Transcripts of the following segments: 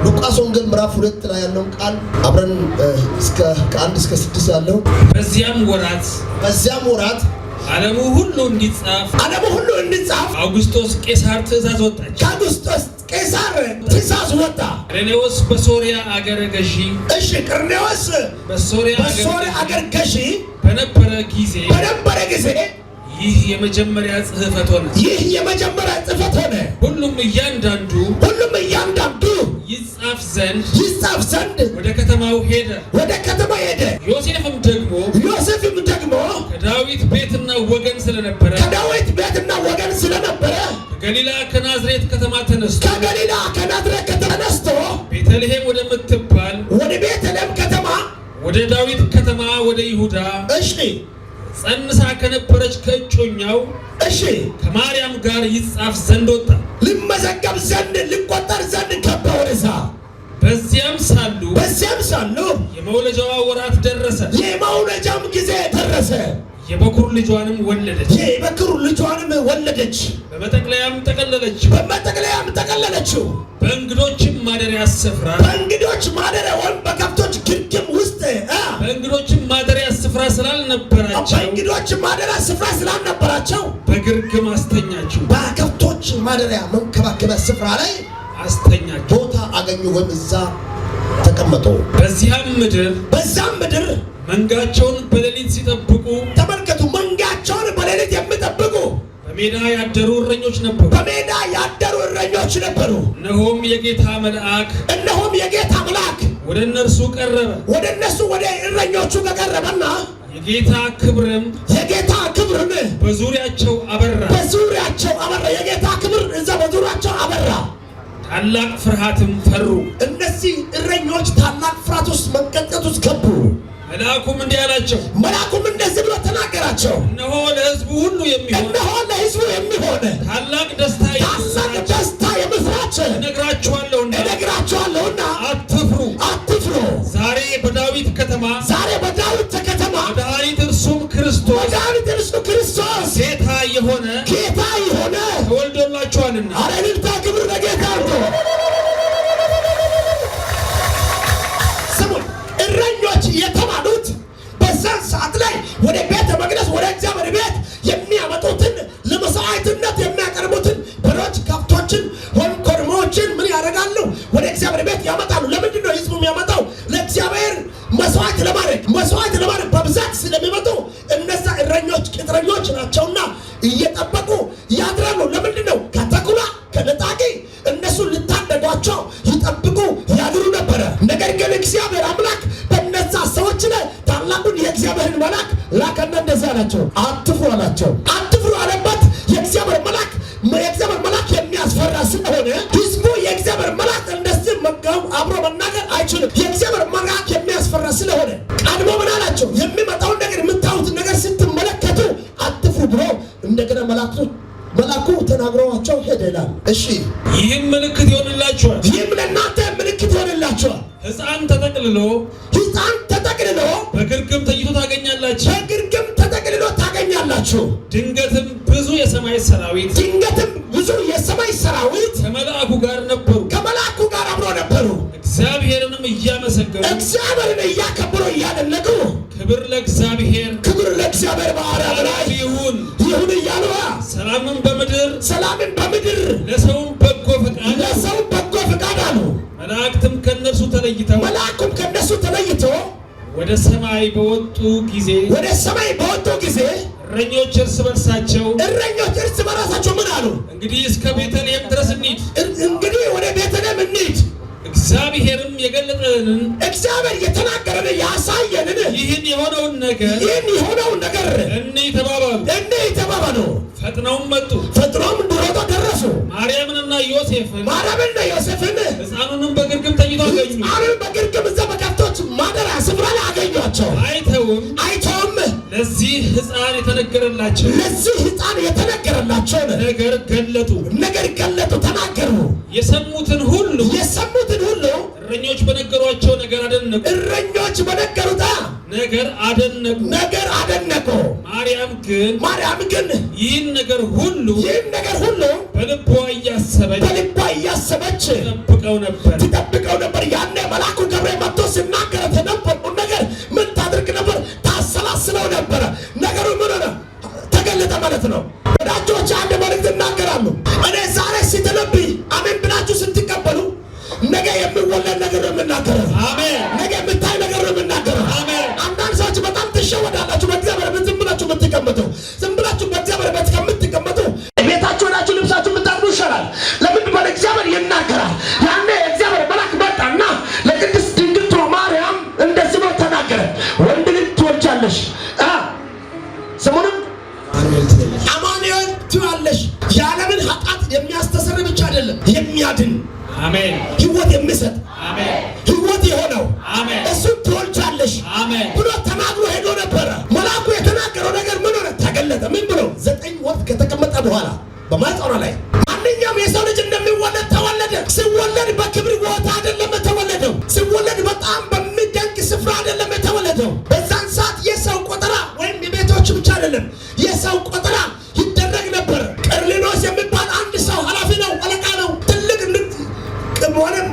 ሉቃስ ወንጌል ምዕራፍ 2 ላይ ያለውን ቃል አብረን እስከ ከ1 እስከ 6 ያለው። በዚያም ወራት በዚያም ወራት ዓለሙ ሁሉ እንዲጻፍ ዓለሙ ሁሉ እንዲጻፍ አውግስጦስ ቄሳር ትእዛዝ ወጣች። ከአውግስጦስ ቄሳር ትእዛዝ ወጣ። ቄሬኔዎስ በሶርያ አገረ ገዢ እሺ፣ ቅርኔዎስ በሶርያ በሶርያ አገር ገዢ በነበረ ጊዜ በነበረ ጊዜ ይህ የመጀመሪያ ጽሕፈት ሆነ። ይህ የመጀመሪያ ጽሕፈት ሆነ። ሁሉም እያንዳንዱ ሁሉም እያንዳንዱ ይጻፍ ዘንድ ይጻፍ ዘንድ ወደ ከተማው ሄደ። ወደ ከተማ ሄደ። ዮሴፍም ደግሞ ዮሴፍም ደግሞ ከዳዊት ቤትና ወገን ስለነበረ ከዳዊት ቤትና ወገን ስለነበረ ከገሊላ ከናዝሬት ከተማ ተነስቶ ከገሊላ ከናዝሬት ተነስቶ ቤተልሔም ወደምትባል ወደ ቤተልሔም ከተማ ወደ ዳዊት ከተማ ወደ ይሁዳ ጸንሳ ከነበረች ከእጮኛው ከማርያም ጋር ይጻፍ ዘንድ ወጣ። ሊመዘገብ ዘንድ፣ ሊቆጠር ዘንድ ገባ ወደዛ። በዚያም ሳሉ በዚያም ሳሉ የመውለጃዋ ወራት ደረሰ። የመውለጃም ጊዜ ደረሰ። የበኩር ልጇንም ወለደች። የበኩር ልጇንም ወለደች። በመጠቅለያም ጠቀለለችው። በመጠቅለያም ጠቀለለችው። በእንግዶችም ማደሪያ ስፍራ በእንግዶች ማደሪያ ወይም በከብቶች ግርግም ውስጥ በእንግዶችም ማደሪያ ስፍራ ስላልነበራቸው በእንግዶች ማደሪያ ስፍራ ስላልነበራቸው በግርግም አስተኛችው። በከብቶች ማደሪያ መንከባከቢያ ስፍራ ላይ አስተኛችው። ቦታ አገኙ ወይም እዛ ተቀመጡ። በዚያም ምድር በዛም ምድር መንጋቸውን በሌሊት ሲጠብቁ ተመልከቱ፣ መንጋቸውን በሌሊት የሚጠብቁ በሜዳ ያደሩ እረኞች ነበሩ። በሜዳ ያደሩ እረኞች ነበሩ። እነሆም የጌታ መልአክ እነሆም የጌታ መልአክ ወደ እነርሱ ቀረበ። ወደ እነሱ፣ ወደ እረኞቹ ቀረበና የጌታ ክብርም የጌታ ክብርም በዙሪያቸው አበራ። በዙሪያቸው አበራ። የጌታ ክብር እዛ በዙሪያቸው አበራ። ታላቅ ፍርሃትም ፈሩ። እነዚህ እረኞች ታላቅ ፍርሃት ውስጥ፣ መንቀጥቀጥ ውስጥ ገቡ። መልአኩም እንዲህ አላቸው፣ መልአኩም እንደዚህ ብሎ ተናገራቸው። እነሆ ለሕዝቡ ሁሉ የሚሆን እነሆ ለሕዝቡ የሚሆን ታላቅ ደስታ ታላቅ ደስታ የምስራች እነግራችኋለሁና እነግራችኋለሁና አትፍሩ። አትፍሩ። ዛሬ በዳዊት ከተማ ዛሬ በዳዊት ከተማ መድኃኒት እርሱም ክርስቶስ መድኃኒት እርሱ ክርስቶስ ጌታ የሆነ ጌታ የሆነ ተወልዶላችኋልና። አረ እልልታ፣ ክብር ለጌታ ነው። ስሙን፣ እረኞች የተባሉት በዛን ሰዓት ላይ ወደ ቤተ መቅደስ፣ ወደ እግዚአብሔር ቤት የሚያመጡትን፣ ለመስዋዕትነት የሚያቀርቡትን በሬዎች፣ ከብቶችን ወይም ኮርማዎችን ምን ያደርጋሉ? ወደ እግዚአብሔር ቤት ያመጣሉ። ለምንድን ነው ህዝቡ የሚያመጣው? ለእግዚአብሔር መስዋዕት ለማድረግ። መስዋዕት ለማድረግ በብዛት ስለሚመጡ እነዛ እረኞች ቅጥረኞች ናቸውና እየጠበቁ ያድራሉ። ለምንድን ነው? ከተኩላ፣ ከነጣቂ እነሱን ሊታደጓቸው ይጠብቁ ያድሩ ነበረ። ነገር ግን እግዚአብሔር አምላክ በእነዛ ሰዎች ላይ ታላቁን የእግዚአብሔርን መልአክ ላከና እንደዚህ አላቸው፣ አትፍሩ አላቸው። አትፍሩ አለበት የእግዚአብሔር መልአክ የሚያስፈራ ስለሆነ ህዝቡ የእግዚአብሔር መልአክ እንደዚህ መጋው አብሮ መናገር አይችልም። የእግዚአብሔር መልአክ የሚያስፈራ ስለሆነ ቀድሞ ምን አላቸው? የሚመጣውን ነገር፣ የምታዩትን ነገር ስትመለከቱ አትፍሩ ብሎ እንደገና መልአኩ ተናግሯቸው ሄደ ይላል። እሺ። ይህም ምልክት ይሆንላችኋል። ይህም ለእናንተ ምልክት ይሆንላችኋል። ሕፃን ተጠቅልሎ ሕፃን ተጠቅልሎ በግርግም ተኝቶ ታገኛላችሁ። በግርግም ተጠቅልሎ ታገኛላችሁ። ድንገትም ብዙ የሰማይ ሰራዊት ድንገትም ብዙ የሰማይ ሰራዊት ከመልአኩ ጋር ነበሩ። ከመልአኩ ጋር አብሮ ነበሩ። እግዚአብሔርንም እያመሰገኑ እግዚአብሔርን እያከበሩ፣ እያደነቁ ክብር ለእግዚአብሔር ክብር ለእግዚአብሔር በአርያም ላይ ይሁን፣ ይሁን እያሉ ሰላምም በምድር ሰላምን በምድር ለሰውም በጎ ፈቃድ ለሰው በጎ ፈቃድ አሉ። መላእክትም ከእነርሱ ተለይተው መልአኩም ከእነሱ ተለይቶ ወደ ሰማይ በወጡ ጊዜ ወደ ሰማይ በወጡ ጊዜ እረኞች እርስ በርሳቸው እረኞች እርስ በራሳቸው ምን አሉ? እንግዲህ እስከ ቤተልሔም ድረስ እንሂድ፣ እንግዲህ ወደ ቤተልሔም እንሂድ፣ እግዚአብሔርም የገለጠልንን እግዚአብሔር የተናገረንን፣ ያሳየንን ይህን የሆነውን ነገር ይህን የሆነውን ነገር እንይ ተባባሉ። እንይ ተባባሉ። ፈጥነውም መጡ። ፈጥኖም ሮጦ ደረሱ። ማርያምንና ዮሴፍን ማርያምንና ዮሴፍን ሕፃኑንም በግርግም ተኝቶ አገኙ። ሕፃኑን በግርግም እዛ በከብቶች ማደሪያ ስፍራ ላይ አገኟቸው። አይተውም አይተውም ለዚህ ሕፃን የተነገረላቸው ለዚህ ሕፃን የተነገረላቸውን ነገር ገለጡ። ነገር ገለጡ፣ ተናገሩ። የሰሙትን ሁሉ የሰሙትን ሁሉ እረኞች በነገሯቸው ነገር አደነቁ። እረኞች በነገሩት ነገር አደነቁ። ነገር አደነቁ። ማርያም ግን ማርያም ግን ይህን ነገር ሁሉ ይህን ነገር ሁሉ በልቧ እያሰበች በልቧ እያሰበች ትጠብቀው ነበር። ትጠብቀው። ሲናገር የነበረውን ነገር ምን ታደርግ ነበር? ታሰላስለው ነበረ። ነገሩ ምን ሆነ? ተገለጠ ማለት ነው። ወዳጆች አንድ መልእክት እናገራለሁ። እኔ ዛሬ ሲተነብይ አሜን ብላችሁ ስትቀበሉ ነገ የሚወለድ ነገር ነው የምናገረው። አሜን። ነገ የምታይ ነገር ነው የምናገረው። አሜን። አንዳንድ ሰዎች በጣም ትሸወዳላችሁ። በእግዚአብሔር ቤት ዝም ብላችሁ የምትቀመጡ፣ ዝም ብላችሁ በእግዚአብሔር ቤት ከምትቀመጡ ቤታችሁ ሆናችሁ ልብሳችሁ የምታጥቡ ይሻላል። ለምን ቢባል እግዚአብሔር ይናገራል። ያኔ እግዚአብሔር መልአክ መጣና ለቅድስት ድንግል ማርያም እንደዚህ ብሎ ተናገረ። ወንድ ልጅ ትወልጃለሽ፣ ስሙንም አማኑኤል ትዋለሽ። የዓለምን ኃጢአት የሚያስተሰርይ ብቻ አይደለም፣ የሚያድን፣ አሜን። ሕይወት የሚሰጥ፣ አሜን። ሕይወት የሆነው አሜን። እሱን ትወልጃለሽ አሜን። ብሎ ተናግሮ ሄዶ ነበረ። መልአኩ የተናገረው ነገር ምን ሆነ? ተገለጠ። ምን ብሎ? 9 ወር ከተቀመጠ በኋላ በማኅፀኗ ላይ ማንኛውም የሰው ልጅ እንደሚወለድ ተወለደ። ሲወለድ በክብር ቦታ አይደለም የተወለደው። ሲወለድ በጣም በሚደንቅ ስፍራ አይደለም የተወለደው። በዛን ሰዓት የሰው ቆጠራ ወይም የቤቶች ብቻ አይደለም፣ የሰው ቆጠራ ይደረግ ነበር። ቀርሊኖስ የሚባል አንድ ሰው ኃላፊ ነው፣ አለቃ ነው፣ ትልቅ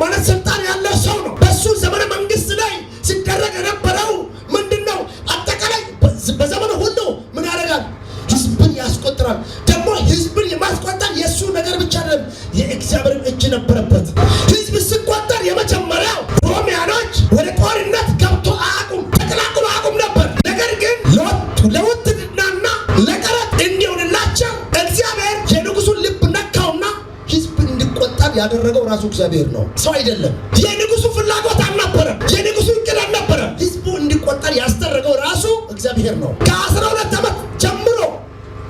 ማለት ስልጣን ያለው ሰው ነው። በሱ ዘመነ መንግስት ላይ ሲደረግ የነበረው ምንድን ነው? አጠቃላይ በዘመኑ ሁሉ ምን ያደርጋል? ህዝብን ያስቆጥራል። ደግሞ ህዝብን የማስቆጠር የእሱ ነገር ብቻ አይደለም፣ የእግዚአብሔርን እጅ ነበረበት። ህዝብ ሲቆጠር የመጀመሪያው ሮሚያኖች ወደ ጦርነት ገብቶ አያውቁም፣ ተቀላቅሎ አያውቁም ነበር። ነገር ግን ለውትድርናና ለቀረጥ እንዲሆንላቸው እግዚአብሔር የንጉሱን ልብ ነካውና ህዝብ እንዲቆጠር ያደረገው ራሱ እግዚአብሔር ነው፣ ሰው አይደለም። የንጉሱ ፍላጎት አልነበረም፣ የንጉሱ እቅድ አልነበረም። ህዝቡ እንዲቆጠር ያስደረገው ራሱ እግዚአብሔር ነው። ከ12 ዓመት ጀምሮ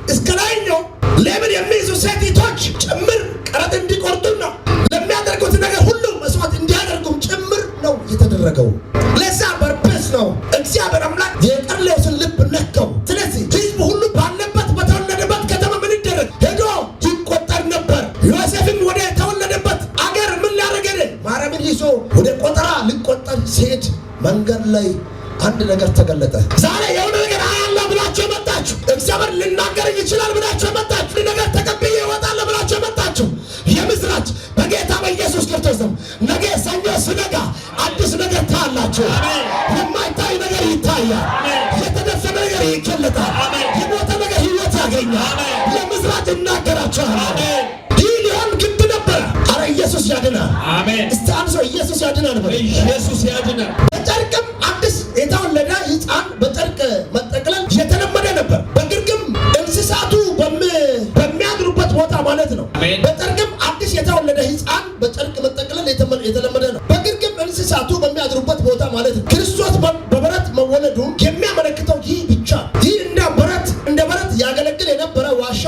እስከ ላይኛው ሌምን የሚይዙ ሴቲቶች ጭምር ቀረጥ እንዲቆርጡና ለሚያደርጉት ነገር ሁሉ መስዋዕት እንዲያደርጉም ጭምር ነው የተደረገው። ለዛ purpose ነው እግዚአብሔር አምላክ የቀርሌዎስን ልብ ነካው። ስለዚህ ህዝቡ ሁሉ ባለበት በተወለደበት ከተማ ምን ይደረግ? ሄዶ ይቆጠር ነበር። ዮሴፍም ወደ ተወለደበት አገር ምን ሊያደርግ ሄደ? ማርያምን ይዞ ወደ ቆጠራ ሊቆጠር ሲሄድ መንገድ ላይ አንድ ነገር ተገለጠ። ዛሬ የሆነ ነገር አያለሁ ብላችሁ የመጣችሁ፣ እግዚአብሔር ሊናገር ይችላል ብላችሁ የመጣችሁ፣ ነገር ተቀብዬ እወጣለሁ ብላችሁ የመጣችሁ፣ የምስራች በጌታ በኢየሱስ ክርስቶስ ነው። ነገ ሰኞ ስነጋ አዲስ ነገር ታያላችሁ። የማይታይ ነገር ይታያል። የተደፈነ ነገር ይገለጣል። የሞተ ነገር ሕይወት ያገኛል። የምስራች እናገራችኋለሁ። ይህ ሊሆን ግድ ነበረ። አረ ኢየሱስ ያድናል። አሜን። እስቲ አንድ ሰው ኢየሱስ ያድናል በሉ። ኢየሱስ ያድናል። በጨርቅም አዲስ የተወለደ ሕፃን በጨርቅ መጠቅለል የተለመደ ነበር። በግርግም እንስሳቱ በሚያድሩበት ቦታ ማለት ነው። አሜን። በጨርቅም አዲስ የተወለደ ሕፃን በጨርቅ መጠቅለል የተለመደ ነው። በግርግም እንስሳቱ በሚያድሩበት ቦታ ማለት ነው። ክርስቶስ በበረት መወለዱ የሚያመለክተው ይህ ብቻ፣ ይህ እንደ በረት ያገለግል የነበረ ዋሻ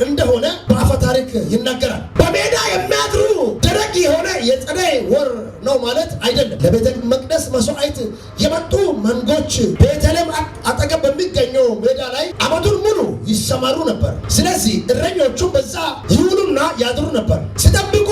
እንደሆነ በአፈ ታሪክ ይናገራል። በሜዳ የሚያድሩ ደረቅ የሆነ የጸደይ ወር ነው ማለት አይደለም። ለቤተ መቅደስ መስዋዕት የመጡ መንጎች ቤተልሔም አጠገብ በሚገኘው ሜዳ ላይ ዓመቱን ሙሉ ይሰማሩ ነበር። ስለዚህ እረኞቹ በዛ ይውሉና ያድሩ ነበር ሲጠብቁ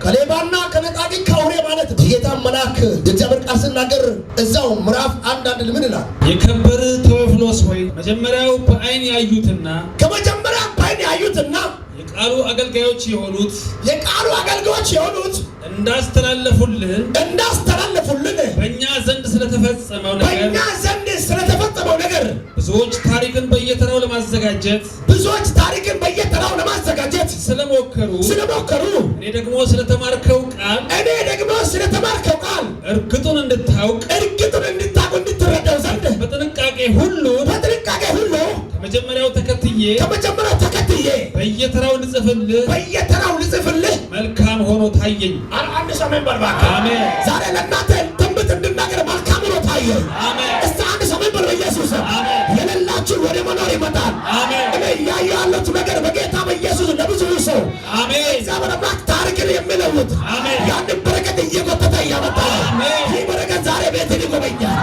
ከሌባና ከነጣቂ ከአውሬ ማለት ነው። የጌታ መልአክ የእግዚአብሔር ቃል ስናገር እዛው ምዕራፍ 1:1 ምን ይላል? የከበረ ቴዎፍሎስ ሆይ፣ መጀመሪያው በዓይን ያዩትና ከመጀመሪያ በዓይን ያዩትና የቃሉ አገልጋዮች የሆኑት የቃሉ አገልጋዮች የሆኑት እንዳስተላለፉልን እንዳስተላለፉልን በእኛ ዘንድ ስለተፈጸመው ነገር በእኛ ዘንድ ስለተፈጸመው ነገር ብዙዎች ታሪክን በየተራው ለማዘጋጀት ብዙዎች ታሪክን በየተራው ለማዘጋጀት ስለሞከሩ ስለሞከሩ እኔ ደግሞ ስለተማርከው ቃል እኔ ደግሞ ስለተማርከው ቃል እርግጡን እንድታውቅ እርግጡን እንድታውቅ እንድትረዳው ዘንድ በጥንቃቄ ሁሉ በጥንቃቄ ሁሉ ከመጀመሪያው ተከትዬ ከመጀመሪያው ተከትዬ በየተራው ልጽፍልህ በየተራው ልጽፍልህ መልካም ሆኖ ታየኝ። አንድ ሰው አሜን በል እባክህ። አሜን። ዛሬ ለእናንተ ትንቢት እንድናገር መልካም ሆኖ ታየኝ። አሜን። እስቲ አንድ ሰው አሜን በል በኢየሱስ ስም። አሜን። የሌላችሁ ወደ መኖር ይመጣል። አሜን። እኔ እያየሁ ያለሁት ነገር በጌታ በኢየሱስ ለብዙ ሰው አሜን። እግዚአብሔር አምላክ ታሪክን የሚለውጥ አሜን። ያንን በረከት እየጎተተ እያመጣ ነው። አሜን። ይህ በረከት ዛሬ ቤትን ይጎበኛል፣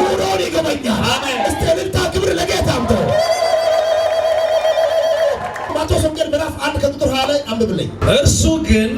ኑሮን ይጎበኛል። አሜን። እስቲ እልልታ ክብር ለጌታ አምጡ። ማቴዎስ ወንጌል ምዕራፍ 1 ከቁጥር 20 ላይ አንብብልኝ። እርሱ ግን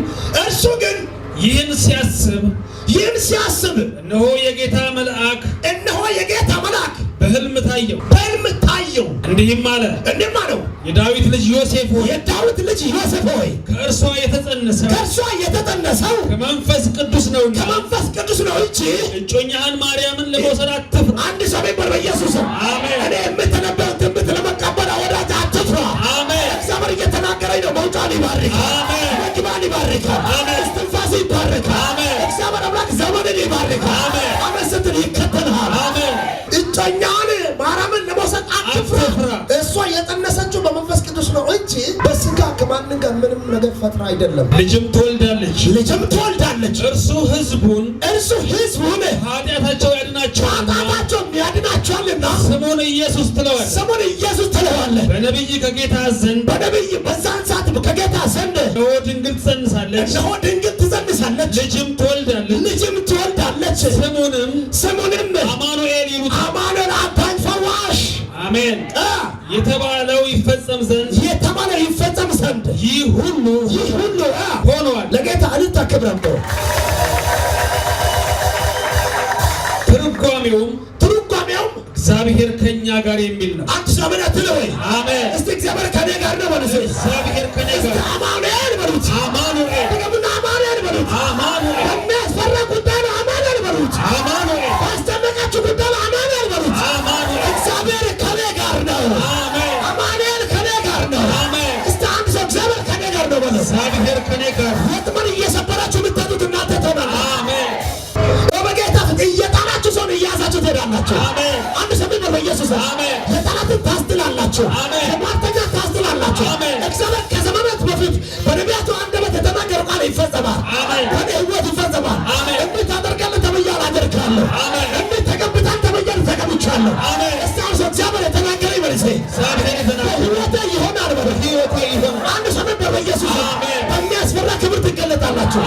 እርሱ ግን ይህን ሲያስብ ይህን ሲያስብ እነሆ የጌታ መልአክ እነሆ የጌታ መልአክ በሕልም ታየው፣ በሕልም ታየው፣ እንዲህም አለ፣ እንዲህም አለው፣ የዳዊት ልጅ ዮሴፍ ሆይ፣ የዳዊት ልጅ ዮሴፍ ሆይ፣ ከእርሷ የተጸነሰው ከእርሷ የተጸነሰው ከመንፈስ ቅዱስ ነውና፣ ከመንፈስ ቅዱስ ነው እንጂ እጮኛህን ማርያምን ለመውሰድ አትፍራ። አንድ ሰው ቢባል በኢየሱስ አሜን። እኔ የምተነበየውን ትንቢት ለመቀበል ወዳጅ አትፍራ። አሜን። እግዚአብሔር እየተናገረኝ ነው። መውጫን ይባርካል፣ አሜን። መግቢያን ይባርካል፣ አሜን። እስትንፋስ ይባርካል። አሜን። እግዚአብሔር አምላክ ዘመንን ይባርካል። አሜን። አሜን ስትል ይከተልሃል። አሜን። እጮኛዋን ማርያምን ለመውሰድ አትፍራ። አትፍራ። እሷ የጸነሰችው በመንፈስ ቅዱስ ነው እንጂ በስጋ ከማንም ጋር ምንም ነገር ፈጥራ አይደለም። ልጅም ትወልዳለች፣ ልጅም ትወልዳለች። እርሱ ሕዝቡን እርሱ ሕዝቡን ከኃጢአታቸው ያድናቸዋልና ከኃጢአታቸው ያድናቸዋልና ስሙን ኢየሱስ ትለዋለህ። ስሙን ኢየሱስ ትለዋለህ። በነቢይ ከጌታ ዘንድ በነቢይ በዛን ሰዓት ከጌታ ዘንድ እነሆ ድንግል ትጸንሳለች፣ እነሆ ድንግል ትጸንሳለች፣ ልጅም ትወልዳለች፣ ልጅም ትወልዳለች፣ ስሙንም ስሙንም አማኑኤል ይሉታል። አማኑኤል አዳኝ ፈዋሽ አሜን። እ የተባለው ይፈጸም ዘንድ የተባለው ይፈጸም ዘንድ ይህ ሁሉ ይህ ሁሉ ሆኗል። ለጌታ እልልታ ክብር አምጡ። ትርጓሜውም ትርጓሜውም እግዚአብሔር ከኛ ጋር የሚል ነው። አንድ ሰው ምን አትል ወይ? አሜን። እስቲ እግዚአብሔር ከኔ ጋር ነው በሉ። እግዚአብሔር ከኔ እስቲ ጋር። አማኑኤል በሉት። አማኑኤል። ድገሙና አማኑኤል በሉት። አማኑኤል። በሚያስፈራ ጉዳይ ነው አማኑኤል በሉት። አማኑኤል። ባስጨነቃችሁ ጉዳይ ነው አማኑኤል በሉት። አማኑኤል። እግዚአብሔር ከኔ ጋር ነው። አሜን። አማኑኤል ከኔ ጋር ነው። አሜን። እስቲ አንድ ሰው እግዚአብሔር ከኔ ጋር ነው በሉ። እግዚአብሔር ከኔ ጋር። ወጥመድ እየሰበራችሁ የምትሄዱት እናንተ ትሆናላችሁ። አሜን። በጌታ ፊት እየጣላችሁ ሰውን እያያዛችሁ ትሄዳላችሁ። አሜን። አንድ ሰው ቢኖር በኢየሱስ አሜን። የጠላትን ታስጥላላችሁ፣ አሜን። የሟርተኛ ታስጥላላችሁ። አሜን። እግዚአብሔር ከዘመናት በፊት በነቢያቱ አንደበት የተናገረው ቃል ይፈጸማል። አሜን። በእኔ ሕይወት ይፈጸማል። አሜን። እንዲህ ታደርጋለህ ተብያለሁ፣ አደርጋለሁ። አሜን። እንዲህ ተቀብታል ተብያለሁ፣ ተቀብቻለሁ። አሜን። እስቲ አንድ ሰው እግዚአብሔር የተናገረ ይበል እስቲ። እግዚአብሔር የተናገረ በሕይወቴ ይሆናል በል። በሕይወቴ ይሆናል። አንድ ሰው ቢኖር በኢየሱስ አሜን። በሚያስፈራ ክብር ትገለጣላችሁ።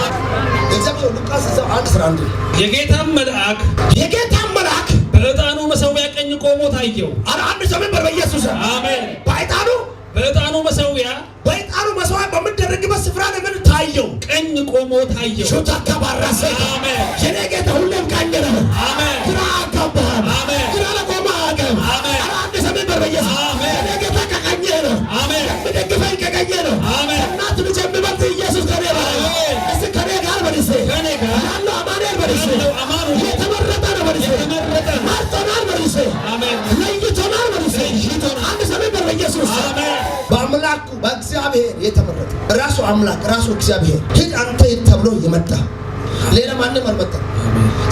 እግዚአብሔር ሉቃስ እዛው 1:11 የጌታም መልአክ የጌታም መልአክ በዕጣኑ መሠዊያ ቀኝ ቆሞ ታየው። ኧረ አንድ ሰው ቢኖር በኢየሱስ አሜን። በዕጣኑ በዕጣኑ መሠዊያ በዕጣኑ መሠዊያ በሚደረግበት ስፍራ ላይ ምን ታየው? ቀኝ ቆሞ ታየው። ሹታ ከባራሰ አሜን። የኔ ጌታ ሁሌም ቀኝ ነው። አሜን። ግራ አጋባህም። አሜን። ግራ ለቆመ አያውቅም። አሜን። ኧረ አንድ ሰው ቢኖር በኢየሱስ አሜን። የኔ ጌታ ከቀኝህ ነው። አሜን። የሚደግፈኝ ከቀኝህ ነው። አሜን። እናት ልጅ የሚበልጥ ኢየሱስ ከኔ ጋር ነው። አሜን። እስቲ ከኔ ጋር በል እስቲ። ከኔ ጋር ያለው አማኑኤል በል እስቲ። ያለው አማኑኤል የተመረጠ ነው በል እስቲ። የተመረጠ ነው። መርጦናል በል እስቲ። አሜን። ለይቶናል በል እስቲ። ለይቶናል። አንድ ሰው ቢኖር በኢየሱስ አሜን። በአምላኩ በእግዚአብሔር የተመረጠ ራሱ አምላክ ራሱ እግዚአብሔር ሂድ አንተ ሂድ ተብሎ የመጣ ሌላ ማንም አልመጣም።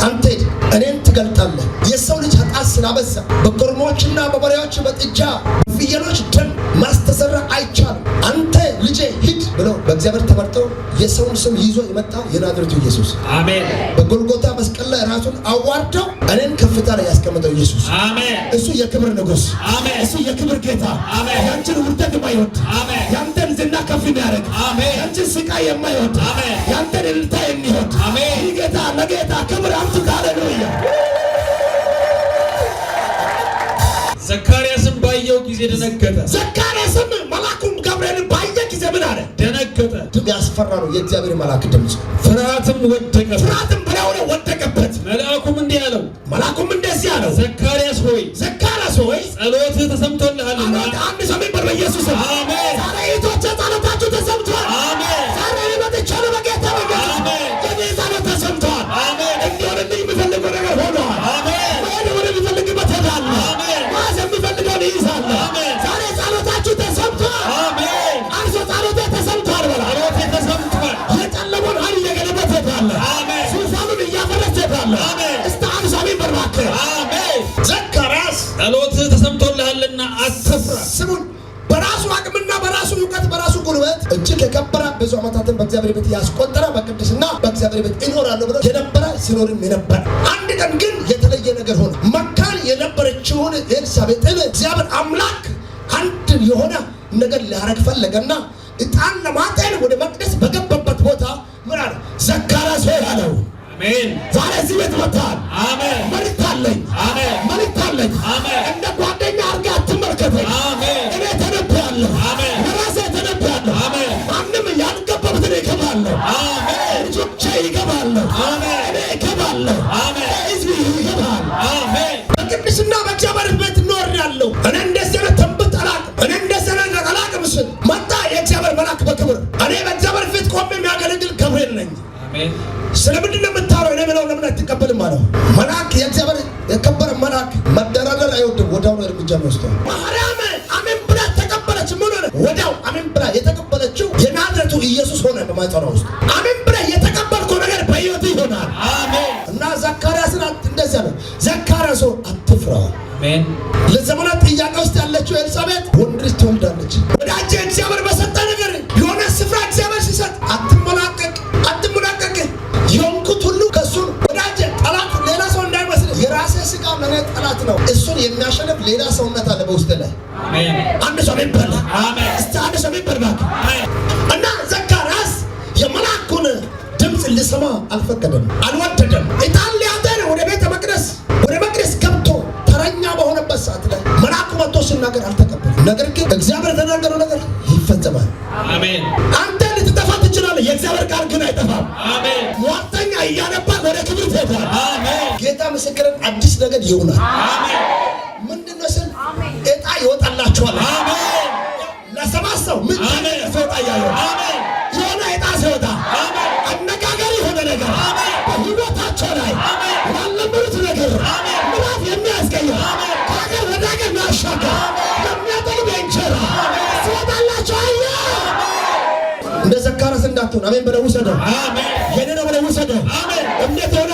አንተ ሂድ እኔን ትገልጣለህ። የሰው ልጅ ኃጢአት ስላበዛ በኮርማዎችና በበሬዎች በጥጃ በፍየሎች ደም ማስተሰራ አይቻልም። አንተ ልጄ ሂድ ብሎ በእግዚአብሔር ተመርጦ የሰውን ስም ይዞ የመጣ የናዝሬቱ ኢየሱስ አሜን። በጎልጎታ መስቀል ላይ ራሱን አዋርደው እኔን ከፍታ ላይ ያስቀመጠው ኢየሱስ አሜን። እሱ የክብር ንጉሥ፣ አሜን። እሱ የክብር ጌታ፣ አሜን። ያንቺን ውርደት የማይወድ አሜን። ያንተን ዝና ከፍ የሚያደርግ አሜን። ያንቺን ስቃይ የማይወድ አሜን። ያንተን እልልታ የሚወድ አሜን። ይህ ጌታ ለጌታ ክብር አምጡት። ሃሌሉያ። ዘካርያስም ባየው ጊዜ ደነገጠ። ዘካርያስም መልአኩን ገብርኤልን ባየ ጊዜ ምን አለ? ደነገጠ፣ ያስፈራ ነው የእግዚአብሔር መልአክ ድምፅ። ፍርሃትም ወደቀበት። ፍርሃትም በላዩ ላይ ወደቀበት። መልአኩም እንዲህ አለው፣ መልአኩም እንደዚህ አለው፣ ዘካርያስ ሆይ ዘካርያስ ሆይ ጸሎትህ ተሰምቶልሃልና አሜን። አንድ ሰው ይበል በኢየሱስ ስም። አሜን። ዛሬ እህቶቼ ጸሎታችሁ ተሰምቷል። አሜን። ዛሬ እኔ መጥቻለሁ በጌታ በኢየሱስ ስም። አሜን። የኔ ጸሎት ተሰምቷል። አሜን። እንዲሆንልኝ የምፈልገው ነገር ሆኗል። አሜን። መሄድ ወደምፈልግበት እሄዳለሁ። አሜን። መያዝ የምፈልገውን እይዛለሁ። አሜን። ዛሬ ጸሎታችሁ ተሰምቷል። አሜን። አንድ ሰው ጸሎቴ ተሰምቷል በላ። ጸሎቴ ተሰምቷል። የጨለመውን ኃይል እየገለበጥህ ትሄዳለህ። አሜን። ዙፋኑን እያፈረስህ ትሄዳለህ። አሜን። እስቲ አንድ ሰው አሜን በል እባክህ። አሜን። ዘካርያስ ጸሎትህ ተሰምቶልሃልና አትፍራ። ስሙን በራሱ አቅምና በራሱ እውቀት በራሱ ጉልበት እጅግ የከበረ ብዙ ዓመታትን በእግዚአብሔር ቤት ያስቆጠረ በቅድስና በእግዚአብሔር ቤት እኖራለሁ ብሎ የነበረ ሲኖርም የነበረ አንድ ቀን ግን የተለየ ነገር ሆነ። መካን የነበረችውን ኤልሳቤጥን እግዚአብሔር አምላክ አንድ የሆነ ነገር ሊያረግ ፈለገና ዕጣን ለማጠን ወደ መቅደስ በገባበት ቦታ ምን አለ? ዘካርያስ ሆይ አለው። አሜን። ዛሬ እዚህ ቤት መጥተሃል። አሜን። መልእክት አለኝ። አሜን። መልእክት አለኝ። አሜን። እንደ ጓደኛ አድርገህ አትመልከተኝ። አሜን። እኔ ተነብያለሁ። አሜን። በራሴ ተነብያለሁ። አሜን። ማንም ያልገባበትን እገባለሁ። አሜን። ልጆቼ ይገባለሁ። አሜን። እኔ እገባለሁ። አሜን። ህዝብ ይገባል። አሜን። በቅድስና በእግዚአብሔር ቤት እኖራለሁ። እኔ እንደዚህ አይነት ትንቢት ለምን አትቀበልም አለው። መልአክ፣ የእግዚአብሔር የከበረ መልአክ መደራደር አይወድም። ወዲያው ነው እርምጃ የሚወስደው። ማርያም አሜን ብላ ተቀበለች። ምን ሆነ? ወዲያው አሜን ብላ የተቀበለችው የናዝሬቱ ኢየሱስ ሆነ በማኅፀኗ ውስጥ። አሜን ብላ የተቀበልከው ነገር በሕይወት ይሆናል። አሜን። እና ዘካርያስን እንደዚያ ነው። ዘካርያስ ሆይ አትፍራ። አሜን። ለዘመናት ጥያቄ ውስጥ ያለችው ኤልሳቤጥ ወንድ ልጅ ትወልዳለች። ወዳጄ፣ እግዚአብሔር በሰጠ ነገር፣ የሆነ ስፍራ እግዚአብሔር ሲሰጥ አትሞላቀቅ፣ አትሞላቀቅ። የሆንኩት ሁሉ ከእሱ ነው። ወዳጄ፣ ጠላት ሌላ ሰው እንዳይመስል፣ የራሴ ስጋ ለእኔ ጠላት ነው። እሱን የሚያሸንፍ ሌላ ሰውነት አለ በውስጥ ላይ። አሜን። አንድ ሰው ይበል። አሜን። እስቲ አንድ ሰው ይበል እባክህ። አሜን። እና ዘካርያስ የመልአኩን ድምፅ ሊሰማ አልፈቀደም፣ አልወደደም። ዕጣን ሊያጠን ወደ ቤተ መቅደስ፣ ወደ መቅደስ ገብቶ ተረኛ በሆነበት ሰዓት ላይ መልአኩ መጥቶ ሲናገር አልተቀበለም። ነገር ግን እግዚአብሔር የተናገረው ነገር ይፈጸማል። አሜን። አንተ ልትጠፋ ትችላለህ፣ የእግዚአብሔር ቃል ግን አይጠፋም። አሜን። ሟርተኛ እያነባ ወደ ክብር ትሄዳለህ። አሜን። ጌታ ምስክርን፣ አዲስ ነገር ይሆናል። አሜን። ምንድነው ስል ዕጣ ይወጣላችኋል። አሜን። ለሰባት ሰው ምን አሜን። ሲወጣ እያየሁ አሜን። የሆነ ዕጣ ሲወጣ አሜን። አነጋጋሪ የሆነ ነገር አሜን። በህይወታቸው ላይ አሜን። ያለመዱት ነገር አሜን። ምዕራፍ የሚያስቀይር፣ አሜን። ከሀገር ወደ ሀገር የሚያሻግር፣ የሚያጠግብ እንጀራ ሲወጣላቸው አየሁ። እንደ ዘካርያስ እንዳትሆን አሜን ብለህ ውሰደው። አሜን። የኔ ነው ብለህ ውሰደው። አሜን። እምነት የሆነ